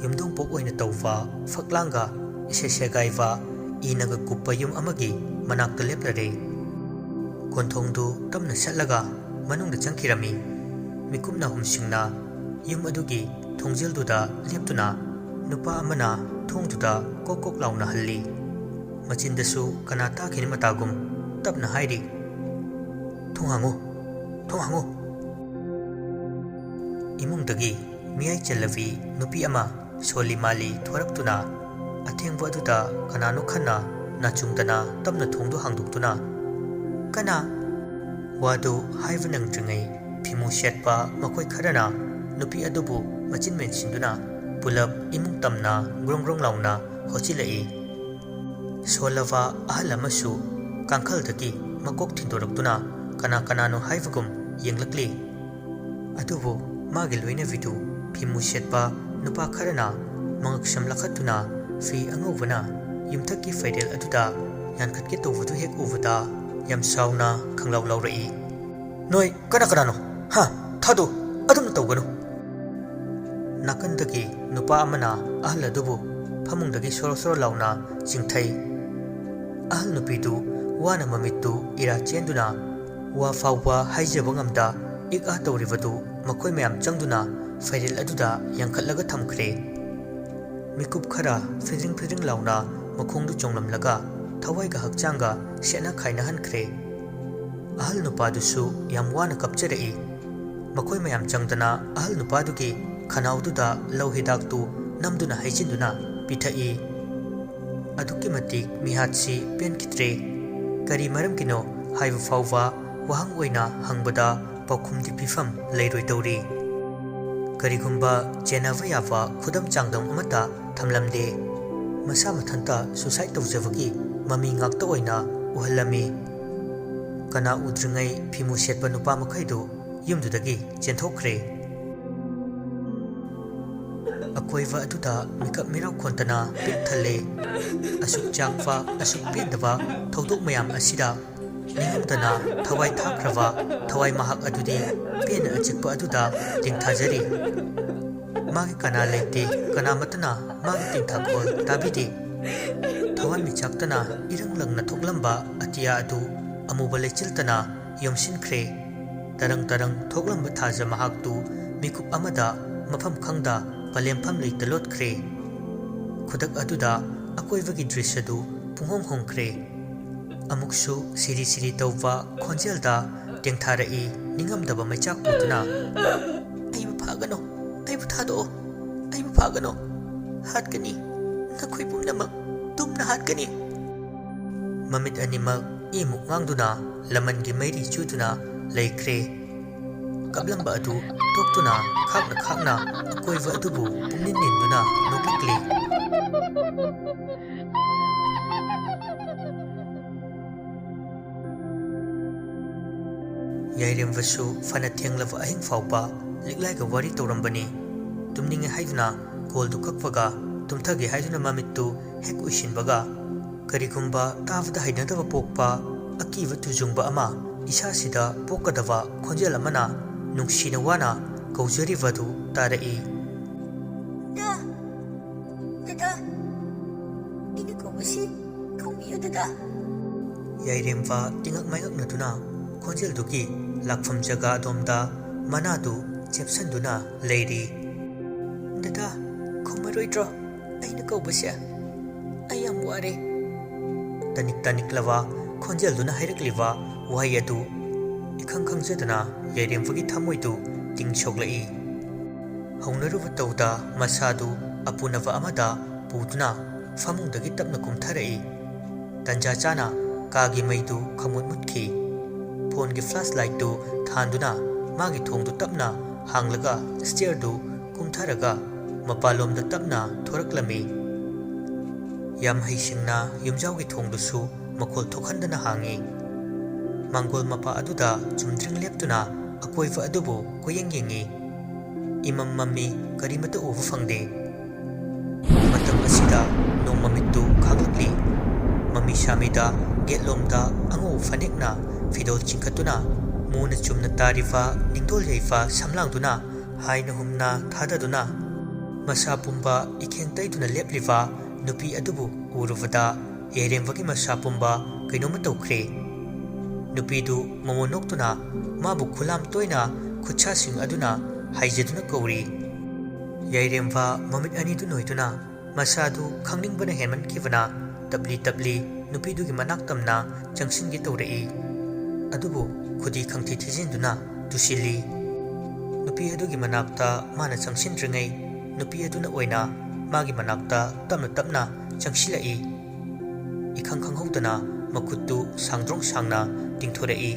ꯌꯨꯝꯗꯣꯡꯄꯣꯛ ꯑꯣꯏꯅ ꯇꯧꯕ ꯐꯛꯂꯥꯡꯒ ꯏꯁꯩ ꯁꯦꯒꯥꯏꯕ ꯏꯅꯒ ꯀꯨꯞꯄ ꯌꯨꯝ ꯑꯃꯒꯤ ꯃꯅꯥꯛꯇ ꯂꯦꯞꯂꯔꯦ꯫ ꯀꯣꯟꯊꯣꯡꯗꯨ ꯇꯞꯅ ꯁꯠꯂꯒ ꯃꯅꯨꯡꯗ ꯆꯪꯈꯤꯔꯝꯃꯤ꯫ ꯃꯤꯀꯨꯞ ꯅꯥꯍꯨꯝꯁꯤꯡꯅ ꯌꯨꯝ ꯑꯗꯨꯒꯤ ꯊꯣꯡꯖꯤꯜꯗꯨꯗ ꯂꯦꯞꯇꯨꯅ ꯅꯨꯄꯥ ꯑꯃꯅ ꯊꯣꯡꯗꯨꯗ ꯀꯣꯛ ꯀꯣꯛ ꯂꯥꯎꯅ ꯍꯜꯂꯤ꯫ ꯃꯆꯤꯟꯗꯁꯨ ꯀꯅꯥ ꯇꯥꯈꯤꯅꯤ ꯃꯇꯥꯒꯨꯝ ꯇꯞꯅ ꯍꯥꯏꯔꯤ, "ꯊꯣꯡ ꯍꯥꯡꯉꯨ, ꯊꯣꯡ ꯍꯥꯡꯉꯨ!" ꯏꯃꯨꯡꯗꯒꯤ ꯃꯤꯌꯥꯏ ꯆꯜꯂꯕꯤ ꯅꯨꯄꯤ ꯑꯃ ꯁꯣꯜꯂꯤ ꯃꯥꯜꯂꯤ ꯊꯣꯔꯛꯇꯨꯅ ꯑꯊꯦꯡꯕ ꯑꯗꯨꯗ ꯀꯅꯥꯅꯣ ꯈꯟꯅ ꯅꯥꯆꯨꯡꯗꯅ ꯇꯞꯅ ꯊꯣꯡꯗꯨ ꯍꯥꯡꯗꯣꯛꯇꯨꯅ, "ꯀꯅꯥ?" ꯋꯥꯗꯨ ꯍꯥꯏꯕ ꯅꯪꯗ꯭ꯔꯤꯉꯩ ꯐꯤꯃꯨ ꯁꯦꯠꯄ ꯃꯈꯣꯏ ꯈꯔꯅ ꯅꯨꯄꯤ ꯑꯗꯨꯕꯨ ꯃꯆꯤꯟ ꯃꯦꯟꯁꯤꯟꯗꯨꯅ ꯄꯨꯂꯞ ꯏꯃꯨꯡ ꯇꯝꯅ ꯒ꯭ꯔꯣꯡ ꯒ꯭ꯔꯣꯡ ꯂꯥꯎꯅ ꯍꯣꯠꯆꯤꯜꯂꯛꯏ꯫ ꯁꯣꯜꯂꯕ ꯑꯍꯜ ꯑꯃꯁꯨ ꯀꯥꯡꯈꯜꯗꯒꯤ ꯃꯀꯣꯛ ꯊꯤꯟꯗꯣꯔꯛꯇꯨꯅ ꯀꯅꯥ ꯀꯅꯥꯅꯣ ꯍꯥꯏꯕꯒꯨꯝ ꯌꯦꯡꯂꯛꯂꯤ꯫ ꯑꯗꯨꯕꯨ ꯃꯥꯒꯤ ꯂꯣꯏꯅꯕꯤꯗꯨ ꯐꯤꯃꯨ ꯁꯦꯠꯄ ꯅꯨꯄꯥ ꯈꯔꯅ ꯃꯉꯛꯁꯝ ꯂꯥꯈꯠꯇꯨꯅ ꯐꯤ ꯑꯉꯧꯕꯅ ꯌꯨꯝꯊꯛꯀꯤ ꯐꯩꯔꯦꯜ ꯑꯗꯨꯗ ꯌꯥꯟꯈꯠꯀꯦ ꯇꯧꯕꯗꯨ ꯍꯦꯛ ꯎꯕꯗ ꯌꯥꯝ ꯁꯥꯎꯅ ꯈꯪꯂꯥꯎ ꯂꯥꯎꯔꯛꯏ꯫ "ꯅꯣꯏ ꯀꯅꯥ ꯀꯅꯥꯅꯣ? ꯍꯥ? ꯊꯥꯗꯣꯛ! ꯑꯗꯨꯝꯅ ꯇꯧꯒꯅꯨ!" ꯅꯥꯀꯟꯗꯒꯤ ꯅꯨꯄꯥ ꯑꯃꯅ ꯑꯍꯜ ꯑꯗꯨꯕꯨ ꯐꯃꯨꯡꯗꯒꯤ ꯁꯣꯔꯣ ꯁꯣꯔꯣ ꯂꯥꯎꯅ ꯆꯤꯡꯊꯩ꯫ ꯑꯍꯜ ꯅꯨꯄꯤꯗꯨ ꯋꯥꯅ ꯃꯃꯤꯠꯇꯨ ꯏꯔꯥ ꯆꯦꯟꯗꯨꯅ ꯋꯥ ꯐꯥꯎꯕ ꯍꯥꯏꯖꯕ ꯉꯝꯗ ꯏꯛ ꯑꯥ ꯇꯧꯔꯤꯕꯗꯨ ꯃꯈꯣꯏ ꯃꯌꯥꯝ ꯆꯪꯗꯨꯅ ꯐꯩꯔꯦꯜ ꯑꯗꯨꯗ ꯌꯥꯟꯈꯠꯂꯒ ꯊꯝꯈ꯭ꯔꯦ꯫ ꯃꯤꯀꯨꯞ ꯈꯔ ꯐꯤꯗ꯭ꯔꯤꯡ ꯐꯤꯗ꯭ꯔꯤꯡ ꯂꯥꯎꯅ ꯃꯈꯣꯡꯗꯨ ꯆꯣꯡꯂꯝꯂꯒ ꯊꯋꯥꯏꯒ ꯍꯛꯆꯥꯡꯒ ꯁꯦꯠꯅ ꯈꯥꯏꯅꯍꯟꯈ꯭ꯔꯦ꯫ ꯑꯍꯜ ꯅꯨꯄꯥꯗꯨꯁꯨ ꯌꯥꯝ ꯋꯥꯅ ꯀꯞꯆꯔꯛꯏ꯫ ꯃꯈꯣꯏ ꯃꯌꯥꯝ ꯆꯪꯗꯅ ꯑꯍꯜ ꯅꯨꯄꯥꯗꯨꯒꯤ ꯈꯅꯥꯎꯗꯨꯗ ꯂꯧ ꯍꯤꯗꯥꯛꯇꯨ ꯅꯝꯗꯨꯅ ꯍꯩꯖꯤꯟꯗꯨꯅ ꯄꯤꯊꯛꯏ꯫ ꯑꯗꯨꯛꯀꯤ ꯃꯇꯤꯛ ꯃꯤꯍꯥꯠꯁꯤ ꯄꯦꯟꯈꯤꯗ꯭ꯔꯦ꯫ ꯀꯔꯤ ꯃꯔꯝꯒꯤꯅꯣ ꯍꯥꯏꯕ ꯐꯥꯎꯕ ꯋꯥꯍꯪ ꯑꯣꯏꯅ ꯍꯪꯕꯗ ꯄꯥꯎꯈꯨꯝꯗꯤ ꯄꯤꯐꯝ ꯂꯩꯔꯣꯏꯗꯧꯔꯤ꯫ ꯀꯔꯤꯒꯨꯝꯕ ꯆꯦꯟꯅꯕ ꯌꯥꯕ ꯈꯨꯗꯝ ꯆꯥꯡꯗꯝ ꯑꯃꯠꯇ ꯊꯝꯂꯝꯗꯦ꯫ ꯃꯁꯥ ꯃꯊꯟꯇ suicide ꯇꯧꯖꯕꯒꯤ ꯃꯃꯤ ꯉꯥꯛꯇ ꯑꯣꯏꯅ ꯎꯍꯜꯂꯝꯃꯤ꯫ ꯀꯅꯥ ꯎꯗ꯭ꯔꯤꯉꯩ ꯐꯤꯃꯨ ꯁꯦꯠꯄ ꯅꯨꯄꯥ ꯃꯈꯩꯗꯨ ꯌꯨꯝꯗꯨꯗꯒꯤ ꯆꯦꯟꯊꯣꯛꯈ꯭ꯔꯦ꯫ ꯑꯀꯣꯏꯕ ꯑꯗꯨꯗ ꯃꯤꯀꯞ ꯃꯤꯔꯥꯎ ꯈꯣꯟꯗꯅ ꯄꯤꯛ ꯊꯜꯂꯦ꯫ ꯑꯁꯨꯛ ꯆꯥꯛꯄ, ꯑꯁꯨꯛ ꯄꯦꯟꯗꯕ ꯊꯧꯗꯣꯛ ꯃꯌꯥꯝ ꯑꯁꯤꯗ ꯅꯤꯡꯉꯝꯗꯅ ꯊꯋꯥꯏ ꯊꯥꯈ꯭ꯔꯕ ꯊꯋꯥꯏ ꯃꯍꯥꯛ ꯑꯗꯨꯗꯤ ꯄꯦꯟꯅ ꯑꯆꯤꯛꯄ ꯑꯗꯨꯗ ꯇꯦꯡꯊꯥꯖꯔꯤ꯫ ꯃꯥꯒꯤ ꯀꯅꯥ ꯂꯩꯇꯦ, ꯀꯅꯥꯃꯠꯇꯅ ꯃꯥꯒꯤ ꯇꯦꯡꯊꯥꯈꯣꯜ ꯇꯥꯕꯤꯗꯦ꯫ ꯊꯋꯥꯟꯃꯤꯆꯥꯛꯇꯅ ꯏꯔꯪ ꯂꯪꯅ ꯊꯣꯛꯂꯝꯕ ꯑꯇꯤꯌꯥ ꯑꯗꯨ ꯑꯃꯨꯕ ꯂꯩꯆꯤꯜꯇꯅ ꯌꯣꯝꯁꯤꯟꯈ꯭ꯔꯦ꯫ ꯇꯔꯪ ꯇꯔꯪ ꯊꯣꯛꯂꯝꯕ ꯊꯥꯖ ꯃꯍꯥꯛꯇꯨ ꯃꯤꯀꯨꯞ ꯑꯃꯗ ꯃꯐꯝ ꯈꯪꯗ ꯄꯂꯦꯝꯐꯝ ꯂꯩꯇ ꯂꯣꯠꯈ꯭ꯔꯦ꯫ ꯈꯨꯗꯛ ꯑꯗꯨꯗ ꯑꯀꯣꯏꯕꯒꯤ ꯗ꯭ꯔꯤꯁ꯭ꯌꯗꯨ ꯄꯨꯡꯍꯣꯡ ꯍꯣꯡꯈ꯭ꯔꯦ꯫ ꯑꯃꯨꯛꯁꯨ ꯁꯤꯔꯤ ꯁꯤꯔꯤ ꯇꯧꯕ ꯈꯣꯟꯖꯦꯜꯗ ꯇꯦꯡꯊꯥꯔꯛꯏ ꯅꯤꯡꯉꯝꯗꯕ ꯃꯩꯆꯥꯛ ꯄꯨꯗꯨꯅ꯫ "ꯑꯩꯕꯨ ꯐꯥꯒꯅꯨ, ꯑꯩꯕꯨ ꯊꯥꯗꯣꯛꯑꯣ, ꯑꯩꯕꯨ ꯐꯥꯒꯅꯨ꯫ ꯍꯥꯠꯀꯅꯤ, ꯅꯈꯣꯏ ꯄꯨꯝꯅꯃꯛ ꯇꯨꯝꯅ ꯍꯥꯠꯀꯅꯤ!" ꯃꯃꯤꯠ ꯑꯅꯤꯃꯛ ꯏꯃꯨꯛ ꯉꯥꯡꯗꯨꯅ ꯂꯃꯟꯒꯤ ꯃꯩꯔꯤ ꯆꯨꯗꯨꯅ ꯂꯩꯈ꯭ꯔꯦ꯫ ꯀꯞꯂꯝꯕ ꯑꯗꯨ ꯇꯣꯛꯇꯨꯅ ꯈꯥꯛꯅ ꯈꯥꯛꯅ ꯑꯀꯣꯏꯕ ꯑꯗꯨꯕꯨ ꯄꯨꯡꯅꯤꯟ ꯅꯤꯟꯗꯨꯅ ꯅꯣꯛꯂꯛꯂꯤ꯫ ꯌꯥꯏꯔꯦꯝꯕꯁꯨ ꯐꯅ ꯊꯦꯡꯂꯕ ꯑꯍꯤꯡ ꯐꯥꯎꯕ ꯂꯤꯛꯂꯥꯏꯒ ꯋꯥꯔꯤ ꯇꯧꯔꯝꯕꯅꯤ꯫ ꯇꯨꯝꯅꯤꯡꯉꯦ ꯍꯥꯏꯗꯨꯅ ꯀꯣꯜꯗꯨ ꯀꯛꯄꯒ, ꯇꯨꯝꯊꯒꯦ ꯍꯥꯏꯗꯨꯅ ꯃꯃꯤꯠꯇꯨ ꯍꯦꯛ ꯎꯏꯁꯤꯟꯕꯒ, ꯀꯔꯤꯒꯨꯝꯕ ꯇꯥꯕꯗ ꯍꯩꯅꯗꯕ ꯄꯣꯛꯄ ꯑꯀꯤꯕ ꯇꯨꯖꯨꯡꯕ ꯑꯃ ꯏꯁꯥꯁꯤꯗ ꯄꯣꯛꯀꯗꯕ ꯈꯣꯟꯖꯦꯜ ꯑꯃꯅ ꯅꯨꯡꯁꯤꯅ ꯋꯥꯅ ꯀꯧꯖꯔꯤꯕꯗꯨ ꯇꯥꯔꯛꯏ꯫ "ꯗꯥ, ꯗꯥꯗꯥ, ꯑꯩꯅ ꯀꯧꯕꯁꯤ ꯈꯪꯕꯤꯌꯨ, ꯗꯥꯗꯥ!" ꯌꯥꯏꯔꯦꯝꯕ ꯇꯤꯉꯛ ꯃꯥꯏꯉꯛꯅꯗꯨꯅ ꯈꯣꯟꯖꯦꯜꯗꯨꯒꯤ ꯂꯥꯛꯐꯝ ꯖꯒꯥ ꯑꯗꯣꯝꯗ ꯃꯅꯥꯗꯨ ꯆꯦꯞꯁꯟꯗꯨꯅ ꯂꯩꯔꯤ꯫ "ꯗꯥꯗꯥ, ꯈꯨꯝꯃꯔꯣꯏꯗ꯭ꯔꯣ ꯑꯩꯅ ꯀꯧꯕꯁꯦ? ꯑꯩ ꯌꯥꯝ ꯋꯥꯔꯦ!" ꯇꯅꯤꯛ ꯇꯅꯤꯛꯂꯕ ꯈꯣꯟꯖꯦꯜꯗꯨꯅ ꯍꯥꯏꯔꯛꯂꯤꯕ ꯋꯥꯍꯩ ꯑꯗꯨ ꯏꯈꯪ ꯈꯪꯖꯗꯅ ꯌꯥꯏꯔꯦꯝꯕꯒꯤ ꯊꯃꯣꯏꯗꯨ ꯇꯤꯡ ꯁꯣꯛꯂꯛꯏ꯫ ꯍꯧꯅꯔꯨꯕ ꯇꯧꯗ ꯃꯁꯥꯗꯨ ꯑꯄꯨꯅꯕ ꯑꯃꯗ ꯄꯨꯗꯨꯅ ꯐꯃꯨꯡꯗꯒꯤ ꯇꯞꯅ ꯀꯨꯝꯊꯔꯛꯏ꯫ ꯇꯟꯖꯥ ꯆꯥꯅ ꯀꯥꯒꯤ ꯃꯩꯗꯨ ꯈꯪꯃꯨꯠ ꯃꯨꯠꯈꯤ꯫ ꯐꯣꯟꯒꯤ ꯐ꯭ꯂꯥꯁ ꯂꯥꯏꯠꯇꯨ ꯊꯥꯟꯗꯨꯅ ꯃꯥꯒꯤ ꯊꯣꯡꯗꯨ ꯇꯞꯅ ꯍꯥꯡꯂꯒ ꯁ꯭ꯇꯤꯌꯔꯗꯨ ꯀꯨꯝꯊꯔꯒ ꯃꯄꯥꯟꯂꯣꯝꯗ ꯇꯞꯅ ꯊꯣꯔꯛꯂꯝꯃꯤ꯫ ꯌꯥꯝ ꯍꯩꯁꯤꯡꯅ ꯌꯨꯝꯖꯥꯎꯒꯤ ꯊꯣꯡꯗꯨꯁꯨ ꯃꯈꯣꯜ ꯊꯣꯛꯍꯟꯗꯅ ꯍꯥꯡꯉꯤ꯫ ꯃꯥꯡꯒꯣꯜ ꯃꯄꯥ ꯑꯗꯨꯗ ꯆꯨꯝꯗ꯭ꯔꯤꯡ ꯂꯦꯞꯇꯨꯅ ꯑꯀꯣꯏꯕ ꯑꯗꯨꯕꯨ ꯀꯣꯏꯌꯦꯡ ꯌꯦꯡꯉꯤ꯫ ꯏꯃꯝ ꯃꯝꯃꯤ, ꯀꯔꯤꯃꯠꯇ ꯎꯕ ꯐꯪꯗꯦ꯫ ꯃꯇꯝ ꯑꯁꯤꯗ ꯅꯣꯡꯃꯃꯤꯠꯇꯨ ꯈꯥꯛꯂꯛꯂꯤ꯫ ꯃꯃꯤ ꯁꯥꯃꯤꯗ ꯒꯦꯠꯂꯣꯝꯗ ꯑꯉꯧꯕ ꯐꯅꯦꯛꯅ ꯐꯤꯗꯣꯜ ꯆꯤꯡꯈꯠꯇꯨꯅ ꯃꯨꯅ ꯆꯨꯝꯅ ꯇꯥꯔꯤꯕ ꯅꯤꯡꯗꯣꯜ ꯌꯩꯕ ꯁꯝꯂꯥꯡꯗꯨꯅ ꯍꯥꯏꯅ ꯍꯨꯝꯅ ꯊꯥꯗꯗꯨꯅ ꯃꯁꯥ ꯄꯨꯝꯕ ꯏꯈꯦꯡ ꯇꯩꯗꯨꯅ ꯂꯦꯞꯂꯤꯕ ꯅꯨꯄꯤ ꯑꯗꯨꯕꯨ ꯎꯔꯨꯕꯗ ꯌꯥꯏꯔꯦꯝꯕꯒꯤ ꯃꯁꯥ ꯄꯨꯝꯕ ꯀꯩꯅꯣꯝꯃ ꯇꯧꯈ꯭ꯔꯦ꯫ ꯅꯨꯄꯤꯗꯨ ꯃꯃꯣꯟ ꯅꯣꯛꯇꯨꯅ ꯃꯥꯕꯨ ꯈꯨꯂꯥꯝ ꯇꯣꯏꯅ ꯈꯨꯠꯁꯥꯁꯤꯡ ꯑꯗꯨꯅ ꯍꯥꯏꯖꯗꯨꯅ ꯀꯧꯔꯤ꯫ ꯌꯥꯏꯔꯦꯝꯕ ꯃꯃꯤꯠ ꯑꯅꯤꯗꯨ ꯅꯣꯏꯗꯨꯅ ꯃꯁꯥꯗꯨ ꯈꯪꯅꯤꯡꯕꯅ ꯍꯦꯟꯃꯟꯈꯤꯕꯅ ꯇꯞꯂꯤ ꯇꯞꯂꯤ ꯅꯨꯄꯤꯗꯨꯒꯤ ꯃꯅꯥꯛ ꯇꯝꯅ ꯆꯪꯁꯤꯟꯒꯦ ꯇꯧꯔꯛꯏ꯫ ꯑꯗꯨꯕꯨ ꯈꯨꯗꯤ ꯈꯪꯊꯤ ꯊꯤꯖꯤꯟꯗꯨꯅ ꯇꯨꯁꯤꯜꯂꯤ꯫ ꯅꯨꯄꯤ ꯑꯗꯨꯒꯤ ꯃꯅꯥꯛꯇ ꯃꯥꯅ ꯆꯪꯁꯤꯟꯗ꯭ꯔꯤꯉꯩ ꯅꯨꯄꯤ ꯑꯗꯨꯅ ꯑꯣꯏꯅ ꯃꯥꯒꯤ ꯃꯅꯥꯛꯇ ꯇꯞꯅ ꯇꯞꯅ ꯆꯪꯁꯤꯜꯂꯛꯏ꯫ ꯏꯈꯪ ꯈꯪꯍꯧꯗꯅ ꯃꯈꯨꯠꯇꯨ ꯁꯥꯡꯗ꯭ꯔꯣꯡ ꯁꯥꯡꯅ ꯇꯤꯡꯊꯣꯔꯛꯏ꯫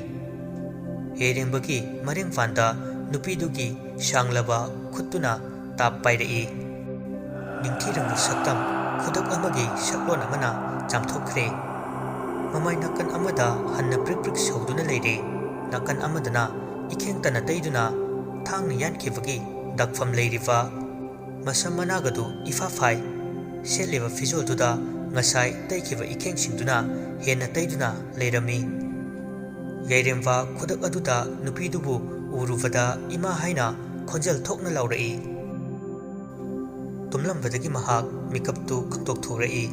ꯌꯥꯏꯔꯦꯝꯕꯒꯤ ꯃꯔꯦꯡ ꯐꯥꯟꯗ ꯅꯨꯄꯤꯗꯨꯒꯤ ꯁꯥꯡꯂꯕ ꯈꯨꯠꯇꯨꯅ ꯇꯥꯞ ꯄꯥꯏꯔꯛꯏ꯫ ꯅꯤꯡꯊꯤꯔꯕ ꯁꯛꯇꯝ ꯈꯨꯗꯛ ꯑꯃꯒꯤ ꯁꯛꯂꯣꯟ ꯑꯃꯅ ꯆꯥꯝꯊꯣꯛꯈ꯭ꯔꯦ꯫ ꯃꯃꯥꯏ ꯅꯥꯀꯟ ꯑꯃꯗ ꯍꯟꯅ ꯄ꯭ꯔꯤꯛ ꯄ꯭ꯔꯤꯛ ꯁꯧꯗꯨꯅ ꯂꯩꯔꯦ, ꯅꯥꯀꯟ ꯑꯃꯗꯅ ꯏꯈꯦꯡ ꯇꯅ ꯇꯩꯗꯨꯅ ꯊꯥꯡꯅ ꯌꯥꯟꯈꯤꯕꯒꯤ ꯗꯥꯛꯐꯝ ꯂꯩꯔꯤꯕ ꯃꯁꯝ ꯃꯅꯥꯒꯗꯨ ꯏꯐꯥ ꯐꯥꯏ꯫ ꯁꯦꯠꯂꯤꯕ ꯐꯤꯖꯣꯜꯗꯨꯗ ꯉꯁꯥꯏ ꯇꯩꯈꯤꯕ ꯏꯈꯦꯡꯁꯤꯡꯗꯨꯅ ꯍꯦꯟꯅ ꯇꯩꯗꯨꯅ ꯂꯩꯔꯝꯃꯤ꯫ ꯌꯥꯏꯔꯦꯝꯕ ꯈꯨꯗꯛ ꯑꯗꯨꯗ ꯅꯨꯄꯤꯗꯨꯕꯨ ꯎꯔꯨꯕꯗ ꯏꯃꯥ ꯍꯥꯏꯅ ꯈꯣꯟꯖꯦꯜ ꯊꯣꯛꯅ ꯂꯥꯎꯔꯛꯏ꯫ ꯇꯨꯝꯂꯝꯕꯗꯒꯤ ꯃꯍꯥꯛ ꯃꯤꯀꯞꯇꯨ ꯈꯪꯇꯣꯛ ꯊꯣꯛꯔꯛꯏ꯫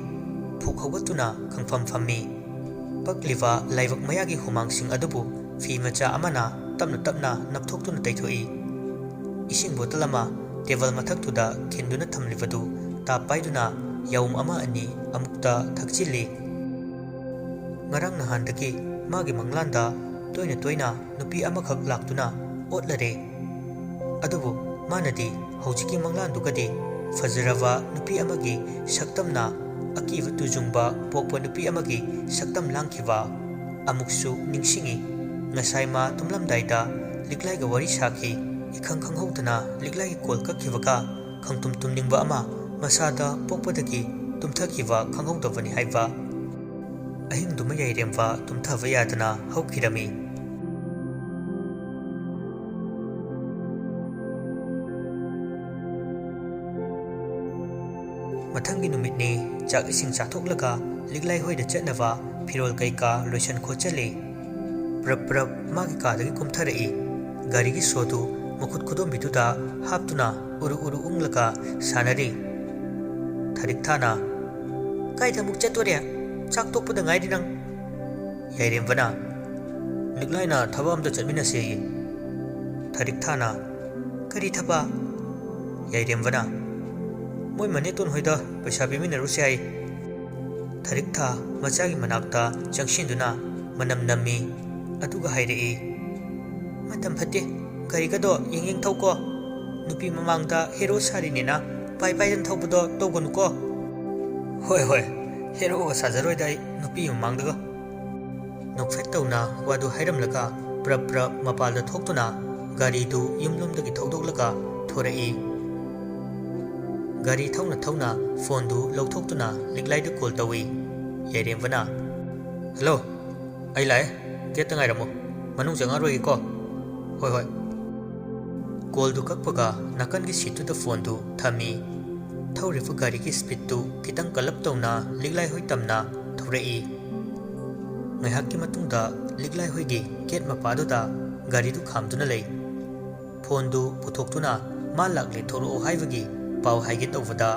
ꯐꯨꯛ ꯍꯧꯒꯠꯇꯨꯅ ꯈꯪꯐꯝ ꯐꯝꯃꯤ꯫ ꯄꯛꯂꯤꯕ ꯂꯥꯏꯕꯛ ꯃꯌꯥꯒꯤ ꯍꯨꯃꯥꯡꯁꯤꯡ ꯑꯗꯨꯕꯨ ꯐꯤ ꯃꯆꯥ ꯑꯃꯅ ꯇꯞꯅ ꯇꯞꯅ ꯅꯞꯊꯣꯛꯇꯨꯅ ꯇꯩꯊꯣꯛꯏ꯫ ꯏꯁꯤꯡ ꯕꯣꯇꯜ ꯑꯃ ꯇꯦꯕꯜ ꯃꯊꯛꯇꯨꯗ ꯈꯤꯟꯗꯨꯅ ꯊꯝꯂꯤꯕꯗꯨ ꯇꯥꯞ ꯄꯥꯏꯗꯨꯅ ꯌꯥꯎꯝ ꯑꯃ ꯑꯅꯤ ꯑꯃꯨꯛꯇ ꯊꯛꯆꯤꯜꯂꯤ꯫ ꯉꯔꯥꯡ ꯅꯍꯥꯟꯗꯒꯤ ꯃꯥꯒꯤ ꯃꯪꯂꯥꯟꯗ ꯇꯣꯏꯅ ꯇꯣꯏꯅ ꯅꯨꯄꯤ ꯑꯃꯈꯛ ꯂꯥꯛꯇꯨꯅ ꯑꯣꯠꯂꯔꯦ꯫ ꯑꯗꯨꯕꯨ ꯃꯥꯅꯗꯤ ꯍꯧꯖꯤꯛꯀꯤ ꯃꯪꯂꯥꯟꯗꯨꯒꯗꯤ ꯐꯖꯔꯕ ꯅꯨꯄꯤ ꯑꯃꯒꯤ ꯁꯛꯇꯝꯅ ꯑꯀꯤꯕ ꯇꯨꯖꯨꯡꯕ ꯄꯣꯛꯄ ꯅꯨꯄꯤ ꯑꯃꯒꯤ ꯁꯛꯇꯝ ꯂꯥꯡꯈꯤꯕ ꯑꯃꯨꯛꯁꯨ ꯅꯤꯡꯁꯤꯡꯏ꯫ ꯉꯁꯥꯏ ꯃꯥ ꯇꯨꯝꯂꯝꯗꯥꯏꯗ ꯂꯤꯛꯂꯥꯏꯒ ꯋꯥꯔꯤ ꯁꯥꯈꯤ꯫ ꯏꯈꯪ ꯈꯪꯍꯧꯗꯅ ꯂꯤꯛꯂꯥꯏꯒꯤ ꯀꯣꯜ ꯀꯛꯈꯤꯕꯒ ꯈꯪꯇꯨꯝ ꯇꯨꯝꯅꯤꯡꯕ ꯑꯃ ꯃꯁꯥꯗ ꯄꯣꯛꯄꯗꯒꯤ ꯇꯨꯝꯊꯈꯤꯕ ꯈꯪꯍꯧꯗꯕꯅꯤ ꯍꯥꯏꯕ꯫ ꯑꯍꯤꯡꯗꯨꯃ ꯌꯥꯏꯔꯦꯝꯕ ꯇꯨꯝꯊꯕ ꯌꯥꯗꯅ ꯍꯧꯈꯤꯔꯝꯃꯤ꯫ ꯃꯊꯪꯒꯤ ꯅꯨꯃꯤꯠꯅꯤ꯫ ꯆꯥꯛ ꯏꯁꯤꯡ ꯆꯥꯊꯣꯛꯂꯒ ꯂꯤꯛꯂꯥꯏ ꯍꯣꯏꯗ ꯆꯠꯅꯕ ꯐꯤꯔꯣꯜ ꯀꯩꯀꯥ ꯂꯣꯏꯁꯟ ꯈꯣꯠꯆꯜꯂꯤ꯫ ꯄ꯭ꯔꯞ ꯄ꯭ꯔꯞ ꯃꯥꯒꯤ ꯀꯥꯗꯒꯤ ꯀꯨꯝꯊꯔꯛꯏ꯫ ꯒꯥꯔꯤꯒꯤ ꯁꯣꯗꯨ ꯃꯈꯨꯠ ꯈꯨꯗꯣꯝꯕꯤꯗꯨꯗ ꯍꯥꯞꯇꯨꯅ ꯎꯔꯨ ꯎꯔꯨ ꯎꯪꯂꯒ ꯁꯥꯟꯅꯔꯤ꯫ ꯊꯥꯔꯤꯛ ꯊꯥꯅ, "ꯀꯥꯏꯗ ꯑꯃꯨꯛ ꯆꯠꯇꯣꯔꯦ? ꯆꯥꯛ ꯇꯣꯛꯄꯗ ꯉꯥꯏꯔꯤ ꯅꯪ?" ꯌꯥꯏꯔꯦꯝꯕꯅ, ꯂꯤꯛꯂꯥꯏꯅ ꯊꯕꯛ ꯑꯝꯇ ꯆꯠꯃꯤꯟꯅꯁꯦꯌꯦ꯫ ꯊꯔꯤꯛꯊꯥꯅ, "ꯀꯔꯤ ꯊꯕꯛ?" ꯌꯥꯏꯔꯦꯝꯕꯅ, "ꯃꯣꯏ ꯃꯅꯦꯇꯣꯟ ꯍꯣꯏꯗ ꯄꯩꯁꯥ ꯄꯤꯃꯤꯟꯅꯔꯨꯁꯦ ꯍꯥꯏ꯫" ꯊꯔꯤꯛꯊꯥ ꯃꯆꯥꯒꯤ ꯃꯅꯥꯛꯇ ꯆꯪꯁꯤꯟꯗꯨꯅ ꯃꯅꯝ ꯅꯝꯃꯤ꯫ ꯑꯗꯨꯒ ꯍꯥꯏꯔꯛꯏ, "ꯃꯇꯝ ꯐꯠꯇꯦ, ꯒꯥꯔꯤꯒꯗꯣ ꯌꯦꯡ ꯌꯦꯡ ꯊꯧꯀꯣ꯫ ꯅꯨꯄꯤ ꯃꯃꯥꯡꯗ ꯍꯦꯔꯣ ꯁꯥꯔꯤꯅꯦꯅ ꯄꯥꯏ ꯄꯥꯏꯗꯅ ꯊꯧꯕꯗꯣ ꯇꯧꯒꯅꯨꯀꯣ꯫" "ꯍꯣꯏ ꯍꯣꯏ, ꯍꯦꯔꯣꯒ ꯁꯥꯖꯔꯣꯏꯗ ꯑꯩ ꯅꯨꯄꯤ ꯃꯃꯥꯡꯗꯒ꯫" ꯅꯣꯛꯐꯦꯠ ꯇꯧꯅ ꯋꯥꯗꯨ ꯍꯥꯏꯔꯝꯂꯒ ꯄ꯭ꯔꯞ ꯄ꯭ꯔꯞ ꯃꯄꯥꯜꯗ ꯊꯣꯛꯇꯨꯅ ꯒꯥꯔꯤꯗꯨ ꯌꯨꯝꯂꯣꯝꯗꯒꯤ ꯊꯧꯗꯣꯛꯂꯒ ꯊꯣꯔꯛꯏ꯫ ꯒꯥꯔꯤ ꯊꯧꯅ ꯊꯧꯅ ꯐꯣꯟꯗꯨ ꯂꯧꯊꯣꯛꯇꯨꯅ ꯂꯤꯛꯂꯥꯏꯗ ꯀꯣꯜ ꯇꯧꯏ꯫ ꯌꯥꯏꯔꯦꯝꯕꯅ, "ꯍꯜꯂꯣ, ꯑꯩ ꯂꯥꯛꯑꯦ, ꯒꯦꯠꯇ ꯉꯥꯏꯔꯝꯃꯨ, ꯃꯅꯨꯡ ꯆꯪꯉꯛꯑꯔꯣꯏꯒꯦꯀꯣ꯫" "ꯍꯣꯏ ꯍꯣꯏ꯫" ꯀꯣꯜꯗꯨ ꯀꯛꯄꯒ ꯅꯥꯀꯟꯒꯤ ꯁꯤꯠꯇꯨꯗ ꯐꯣꯟꯗꯨ ꯊꯝꯃꯤ꯫ ꯊꯧꯔꯤꯕ ꯒꯥꯔꯤꯒꯤ ꯁ꯭ꯄꯤꯠꯇꯨ ꯈꯤꯇꯪ ꯀꯜꯂꯞ ꯇꯧꯅ ꯂꯤꯛꯂꯥꯏ ꯍꯣꯏ ꯇꯝꯅ ꯊꯧꯔꯛꯏ꯫ ꯉꯥꯏꯍꯥꯛꯀꯤ ꯃꯇꯨꯡꯗ ꯂꯤꯛꯂꯥꯏ ꯍꯣꯏꯒꯤ ꯒꯦꯠ ꯃꯄꯥꯗꯨꯗ ꯒꯥꯔꯤꯗꯨ ꯈꯥꯝꯗꯨꯅ ꯂꯩ꯫ ꯐꯣꯟꯗꯨ ꯄꯨꯊꯣꯛꯇꯨꯅ ꯃꯥ ꯂꯥꯛꯂꯦ, ꯊꯣꯛꯂꯛꯑꯣ ꯍꯥꯏꯕꯒꯤ ꯄꯥꯎ ꯍꯥꯏꯒꯦ ꯇꯧꯕꯗ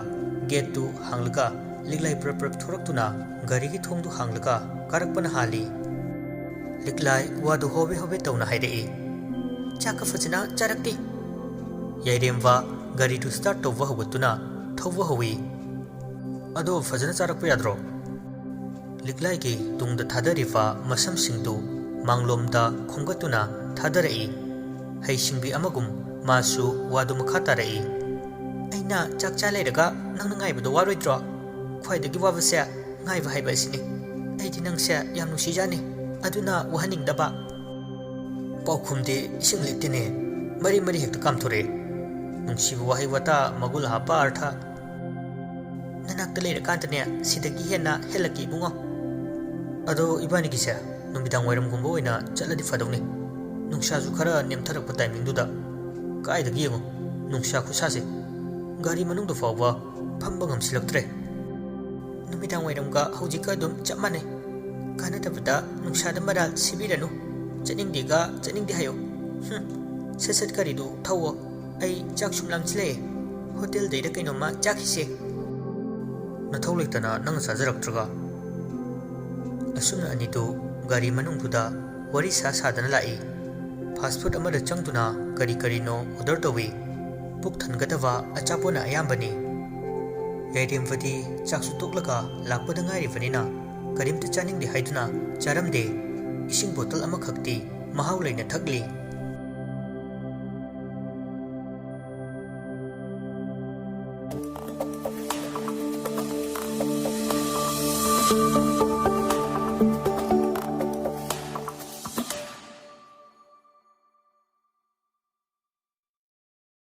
ꯒꯦꯠꯇꯨ ꯍꯥꯡꯂꯒ ꯂꯤꯛꯂꯥꯏ ꯄ꯭ꯔꯞ ꯄ꯭ꯔꯞ ꯊꯣꯔꯛꯇꯨꯅ ꯒꯥꯔꯤꯒꯤ ꯊꯣꯡꯗꯨ ꯍꯥꯡꯂꯒ ꯀꯥꯔꯛꯄꯅ ꯍꯥꯜꯂꯤ꯫ ꯂꯤꯛꯂꯥꯏ ꯋꯥꯗꯨ ꯍꯣꯕꯦ ꯍꯣꯕꯦ ꯇꯧꯅ ꯍꯥꯏꯔꯛꯏ, "ꯆꯥꯛꯀ ꯐꯖꯅ ꯆꯥꯔꯛꯇꯦ꯫" ꯌꯥꯏꯔꯦꯝꯕ ꯒꯥꯔꯤꯗꯨ ꯁ꯭ꯇꯥꯔꯠ ꯇꯧꯕ ꯍꯧꯒꯠꯇꯨꯅ ꯊꯧꯕ ꯍꯧꯏ꯫ "ꯑꯗꯣ ꯐꯖꯅ ꯆꯥꯔꯛꯄ ꯌꯥꯗ꯭ꯔꯣ?" ꯂꯤꯛꯂꯥꯏꯒꯤ ꯇꯨꯡꯗ ꯊꯥꯗꯔꯤꯕ ꯃꯁꯝꯁꯤꯡꯗꯨ ꯃꯥꯡꯂꯣꯝꯗ ꯈꯣꯝꯒꯠꯇꯨꯅ ꯊꯥꯗꯔꯛꯏ꯫ ꯍꯩꯁꯤꯡꯕꯤ ꯑꯃꯒꯨꯝ ꯃꯥꯁꯨ ꯋꯥꯗꯨ ꯃꯈꯥ ꯇꯥꯔꯛꯏ, "ꯑꯩꯅ ꯆꯥꯛ ꯆꯥ ꯂꯩꯔꯒ ꯅꯪꯅ ꯉꯥꯏꯕꯗꯣ ꯋꯥꯔꯣꯏꯗ꯭ꯔꯣ? ꯈ꯭ꯋꯥꯏꯗꯒꯤ ꯋꯥꯕꯁꯦ ꯉꯥꯏꯕ ꯍꯥꯏꯕ ꯑꯁꯤꯅꯤ꯫ ꯑꯩꯗꯤ ꯅꯪꯁꯦ ꯌꯥꯝ ꯅꯨꯡꯁꯤꯖꯥꯅꯤ, ꯑꯗꯨꯅ ꯋꯥꯍꯟꯅꯤꯡꯗꯕ꯫" ꯄꯥꯎꯈꯨꯝꯗꯤ ꯏꯁꯤꯡ ꯂꯤꯛꯇꯤꯅꯦ, ꯃꯔꯤ ꯃꯔꯤ ꯍꯦꯛꯇ ꯀꯥꯝꯊꯣꯔꯛꯑꯦ꯫ ꯅꯨꯡꯁꯤꯕ ꯋꯥꯍꯩ ꯋꯥꯇꯥ ꯃꯒꯨꯟ ꯍꯥꯞꯄ ꯑꯔꯊ꯫ ꯅꯅꯥꯛꯇ ꯂꯩꯔꯀꯥꯟꯗꯅꯦ, ꯁꯤꯗꯒꯤ ꯍꯦꯟꯅ ꯍꯦꯜꯂꯛꯀꯦ ꯏꯕꯨꯡꯉꯣ꯫ ꯑꯗꯣ ꯏꯕꯥꯅꯤꯒꯤꯁꯦ ꯅꯨꯃꯤꯗꯥꯡ ꯋꯥꯏꯔꯝꯒꯨꯝꯕ ꯑꯣꯏꯅ ꯆꯠꯂꯗꯤ ꯐꯗꯧꯅꯤ꯫ ꯅꯨꯡꯁꯥꯁꯨ ꯈꯔ ꯅꯦꯝꯊꯔꯛꯄ ꯇꯥꯏꯃꯤꯡꯗꯨꯗ꯫ ꯀꯥꯏꯗꯒꯤ ꯌꯦꯡꯉꯨ, ꯅꯨꯡꯁꯥ ꯈꯨꯠꯁꯥꯁꯦ꯫ ꯒꯥꯔꯤ ꯃꯅꯨꯡꯗ ꯐꯥꯎꯕ ꯐꯝꯕ ꯉꯝꯁꯤꯜꯂꯛꯇ꯭ꯔꯦ꯫ ꯅꯨꯃꯤꯗꯥꯡ ꯋꯥꯏꯔꯝꯒ ꯍꯧꯖꯤꯛꯀ ꯑꯗꯨꯝ ꯆꯞ ꯃꯥꯟꯅꯩ꯫ ꯀꯥꯟꯅꯗꯕꯗ ꯅꯨꯡꯁꯥꯗ ꯃꯔꯥꯜ ꯁꯤꯕꯤꯔꯅꯨ꯫ ꯆꯠꯅꯤꯡꯗꯦꯒ ꯆꯠꯅꯤꯡꯗꯦ ꯍꯥꯏꯌꯣ꯫ ꯍꯨꯝ, ꯁꯠ ꯁꯠ ꯒꯥꯔꯤꯗꯨ ꯊꯧꯋꯣ꯫ ꯑꯩ ꯆꯥꯛ ꯁꯨꯝ ꯂꯥꯝꯁꯤꯜꯂꯛꯑꯦ꯫ ꯍꯣꯇꯦꯜꯗꯩꯔ ꯀꯩꯅꯣꯝꯃ ꯆꯥꯈꯤꯁꯦ꯫ ꯅꯊꯧ ꯂꯩꯇꯅ ꯅꯪꯅ ꯆꯥꯖꯔꯛꯇ꯭ꯔꯒ꯫ ꯑꯁꯨꯝꯅ ꯑꯅꯤꯗꯨ ꯒꯥꯔꯤ ꯃꯅꯨꯡꯗꯨꯗ ꯋꯥꯔꯤ ꯁꯥ ꯁꯥꯗꯅ ꯂꯥꯛꯏ꯫ ꯐꯥꯁ ꯐꯨꯗ ꯑꯃꯗ ꯆꯪꯗꯨꯅ ꯀꯔꯤ ꯀꯔꯤꯅꯣ ꯑꯣꯔꯗꯔ ꯇꯧꯏ꯫ ꯄꯨꯛ ꯊꯟꯒꯗꯕ ꯑꯆꯥꯄꯣꯠꯅ ꯑꯌꯥꯝꯕꯅꯤ꯫ ꯌꯥꯏꯔꯦꯝꯕꯗꯤ ꯆꯥꯛꯁꯨ ꯇꯣꯛꯂꯒ ꯂꯥꯛꯄꯗ ꯉꯥꯏꯔꯤꯕꯅꯤꯅ ꯀꯔꯤꯝꯇ ꯆꯥꯅꯤꯡꯗꯦ ꯍꯥꯏꯗꯨꯅ ꯆꯥꯔꯝꯗꯦ꯫ ꯏꯁꯤꯡ ꯕꯣꯇꯜ ꯑꯃꯈꯛꯇꯤ ꯃꯍꯥꯎ ꯂꯩꯅ ꯊꯛꯂꯤ꯫